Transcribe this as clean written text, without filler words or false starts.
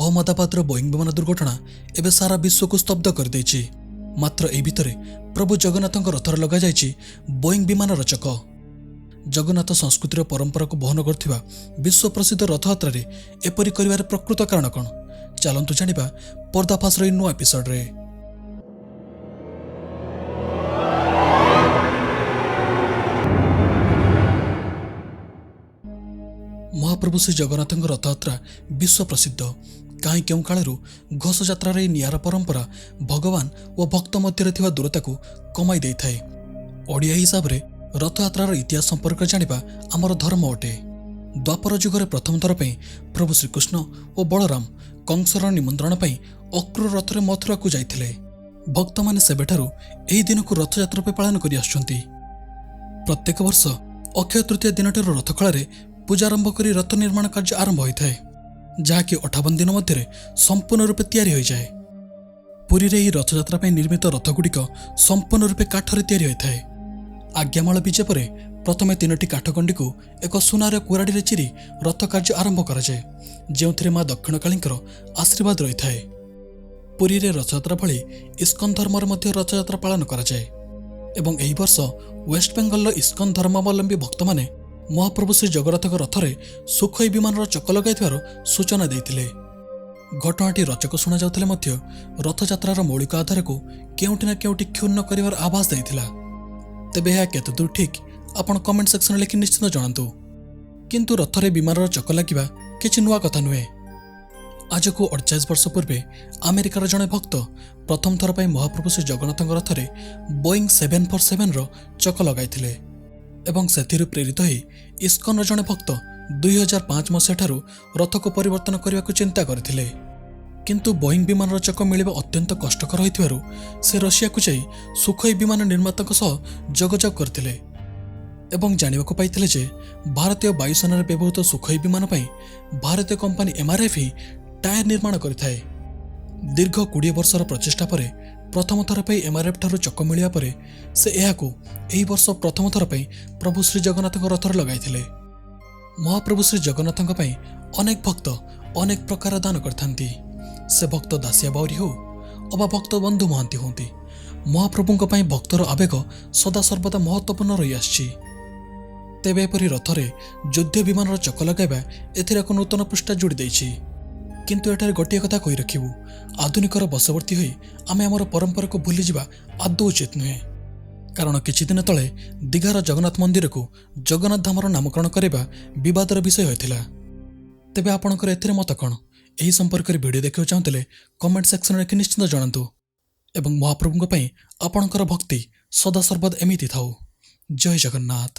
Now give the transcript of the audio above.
ଅହମ୍ମଦାବାଦର ବୋଇଂ ବିମାନ ଦୁର୍ଘଟଣା ଏବେ ସାରା ବିଶ୍ୱକୁ ସ୍ତବ୍ଧ କରିଦେଇଛି। ମାତ୍ର ଏହି ଭିତରେ ପ୍ରଭୁ ଜଗନ୍ନାଥଙ୍କ ରଥରେ ଲଗାଯାଇଛି ବୋଇଂ ବିମାନର ଚକ। ଜଗନ୍ନାଥ ସଂସ୍କୃତିର ପରମ୍ପରାକୁ ବହନ କରୁଥିବା ବିଶ୍ୱ ପ୍ରସିଦ୍ଧ ରଥଯାତ୍ରାରେ ଏପରି କରିବାର ପ୍ରକୃତ କାରଣ କ'ଣ, ଚାଲନ୍ତୁ ଜାଣିବା ପର୍ଦ୍ଦାଫାଶର ଏହି ନୂଆ ଏପିସୋଡରେ। ମହାପ୍ରଭୁ ଶ୍ରୀ ଜଗନ୍ନାଥଙ୍କ ରଥଯାତ୍ରା ବିଶ୍ୱ ପ୍ରସିଦ୍ଧ। କାହିଁ କେଉଁ କାଳରୁ ଘୋଷଯାତ୍ରାର ଏହି ନିଆରା ପରମ୍ପରା ଭଗବାନ ଓ ଭକ୍ତ ମଧ୍ୟରେ ଥିବା ଦୂରତାକୁ କମାଇ ଦେଇଥାଏ। ଓଡ଼ିଆ ହିସାବରେ ରଥଯାତ୍ରାର ଇତିହାସ ସମ୍ପର୍କରେ ଜାଣିବା ଆମର ଧର୍ମ ଅଟେ। ଦ୍ୱାପର ଯୁଗରେ ପ୍ରଥମ ଥର ପାଇଁ ପ୍ରଭୁ ଶ୍ରୀକୃଷ୍ଣ ଓ ବଳରାମ କଂସର ନିମନ୍ତ୍ରଣ ପାଇଁ ଅକ୍ରୂର ରଥରେ ମଥୁରାକୁ ଯାଇଥିଲେ। ଭକ୍ତମାନେ ସେବେଠାରୁ ଏହି ଦିନକୁ ରଥଯାତ୍ରା ରୂପେ ପାଳନ କରି ଆସୁଛନ୍ତି। ପ୍ରତ୍ୟେକ ବର୍ଷ ଅକ୍ଷୟ ତୃତୀୟା ଦିନଠାରୁ ରଥଖଳାରେ ପୂଜାରମ୍ଭ କରି ରଥ ନିର୍ମାଣ କାର୍ଯ୍ୟ ଆରମ୍ଭ ହୋଇଥାଏ, ଯାହାକି 58 ଦିନ ମଧ୍ୟରେ ସମ୍ପୂର୍ଣ୍ଣ ରୂପେ ତିଆରି ହୋଇଯାଏ। ପୁରୀରେ ଏହି ରଥଯାତ୍ରା ପାଇଁ ନିର୍ମିତ ରଥଗୁଡ଼ିକ ସମ୍ପୂର୍ଣ୍ଣ ରୂପେ କାଠରେ ତିଆରି ହୋଇଥାଏ। ଆଜ୍ଞାମାଳ ବିଜେ ପରେ ପ୍ରଥମେ 3ଟି କାଠଗଣ୍ଡିକୁ ଏକ ସୁନାର କୁରାଢ଼ୀରେ ଚିରି ରଥ କାର୍ଯ୍ୟ ଆରମ୍ଭ କରାଯାଏ, ଯେଉଁଥିରେ ମା ଦକ୍ଷିଣକାଳୀଙ୍କର ଆଶୀର୍ବାଦ ରହିଥାଏ। ପୁରୀରେ ରଥଯାତ୍ରା ଭଳି ଇସ୍କନ ଧର୍ମରେ ମଧ୍ୟ ରଥଯାତ୍ରା ପାଳନ କରାଯାଏ ଏବଂ ଏହି ବର୍ଷ ୱେଷ୍ଟବେଙ୍ଗଲର ଇସ୍କନ ଧର୍ମାବଲମ୍ବୀ ଭକ୍ତମାନେ ମହାପ୍ରଭୁ ଶ୍ରୀ ଜଗନ୍ନାଥଙ୍କ ରଥରେ ସୁଖୋଇ ବିମାନର ଚକ ଲଗାଇଥିବାର ସୂଚନା ଦେଇଥିଲେ। ଘଟଣାଟି ରୋଚକ ଶୁଣାଯାଉଥିଲେ ମଧ୍ୟ ରଥଯାତ୍ରାର ମୌଳିକ ଆଧାରକୁ କେଉଁଠି ନା କେଉଁଠି କ୍ଷୁଣ୍ଣ କରିବାର ଆଭାସ ଦେଇଥିଲା। ତେବେ ଏହା କେତେଦୂର ଠିକ୍, ଆପଣ କମେଣ୍ଟ ସେକ୍ସନରେ ଲେଖି ନିଶ୍ଚିତ ଜଣାନ୍ତୁ। କିନ୍ତୁ ରଥରେ ବିମାନର ଚକ ଲାଗିବା କିଛି ନୂଆ କଥା ନୁହେଁ। ଆଜକୁ 48 ବର୍ଷ ପୂର୍ବେ ଆମେରିକାର ଜଣେ ଭକ୍ତ ପ୍ରଥମ ଥର ପାଇଁ ମହାପ୍ରଭୁ ଶ୍ରୀ ଜଗନ୍ନାଥଙ୍କ ରଥରେ ବୋଇଂ 747ର ଚକ ଲଗାଇଥିଲେ ଏବଂ ସେଥିରୁ ପ୍ରେରିତ ହୋଇ ଇସ୍କନର ଜଣେ ଭକ୍ତ 2005 ମସିହାଠାରୁ ରଥକୁ ପରିବର୍ତ୍ତନ କରିବାକୁ ଚିନ୍ତା କରିଥିଲେ। କିନ୍ତୁ ବୋଇଂ ବିମାନର ଚକ ମିଳିବା ଅତ୍ୟନ୍ତ କଷ୍ଟକର ହୋଇଥିବାରୁ ସେ ରଷିଆକୁ ଯାଇ ସୁଖୋଇ ବିମାନ ନିର୍ମାତାଙ୍କ ସହ ଯୋଗାଯୋଗ କରିଥିଲେ ଏବଂ ଜାଣିବାକୁ ପାଇଥିଲେ ଯେ ଭାରତୀୟ ବାୟୁସେନାରେ ବ୍ୟବହୃତ ସୁଖୋଇ ବିମାନ ପାଇଁ ଭାରତୀୟ କମ୍ପାନୀ ଏମ୍ଆର୍ଏଫ୍ ହିଁ ଟାୟାର ନିର୍ମାଣ କରିଥାଏ। ଦୀର୍ଘ 20 ବର୍ଷର ପ୍ରଚେଷ୍ଟା ପରେ ପ୍ରଥମ ଥର ପାଇଁ ଏମ୍ଆର୍ଏଫ୍ ଠାରୁ ଚକ ମିଳିବା ପରେ ସେ ଏହାକୁ ଏହି ବର୍ଷ ପ୍ରଥମ ଥର ପାଇଁ ପ୍ରଭୁ ଶ୍ରୀ ଜଗନ୍ନାଥଙ୍କ ରଥରେ ଲଗାଇଥିଲେ। ମହାପ୍ରଭୁ ଶ୍ରୀ ଜଗନ୍ନାଥଙ୍କ ପାଇଁ ଅନେକ ଭକ୍ତ ଅନେକ ପ୍ରକାର ଦାନ କରିଥାନ୍ତି। ସେ ଭକ୍ତ ଦାସିଆ ବାଉରୀ ହେଉ ଅବା ଭକ୍ତ ବନ୍ଧୁ ମହାନ୍ତି ହୁଅନ୍ତି, ମହାପ୍ରଭୁଙ୍କ ପାଇଁ ଭକ୍ତର ଆବେଗ ସଦାସର୍ବଦା ମହତ୍ତ୍ୱପୂର୍ଣ୍ଣ ରହିଆସିଛି। ତେବେ ଏପରି ରଥରେ ଯୁଦ୍ଧ ବିମାନର ଚକ ଲଗାଇବା ଏଥିରେ ଏକ ନୂତନ ପୃଷ୍ଠା ଯୋଡ଼ି ଦେଇଛି। କିନ୍ତୁ ଏଠାରେ ଗୋଟିଏ କଥା କହି ରଖିବୁ, ଆଧୁନିକର ବଶବର୍ତ୍ତୀ ହୋଇ ଆମେ ଆମର ପରମ୍ପରାକୁ ଭୁଲିଯିବା ଆଦୌ ଉଚିତ ନୁହେଁ। କାରଣ କିଛି ଦିନ ତଳେ ଦୀଘାର ଜଗନ୍ନାଥ ମନ୍ଦିରକୁ ଜଗନ୍ନାଥ ଧାମର ନାମକରଣ କରିବା ବିବାଦର ବିଷୟ ହୋଇଥିଲା। ତେବେ ଆପଣଙ୍କର ଏଥିରେ ମତ କ'ଣ? ଏହି ସମ୍ପର୍କରେ ଭିଡ଼ିଓ ଦେଖିବାକୁ ଚାହୁଁଥିଲେ କମେଣ୍ଟ ସେକ୍ସନରେ ଲେଖି ନିଶ୍ଚିତ ଜଣାନ୍ତୁ ଏବଂ ମହାପ୍ରଭୁଙ୍କ ପାଇଁ ଆପଣଙ୍କର ଭକ୍ତି ସଦାସର୍ବଦା ଏମିତି ଥାଉ। ଜୟ ଜଗନ୍ନାଥ।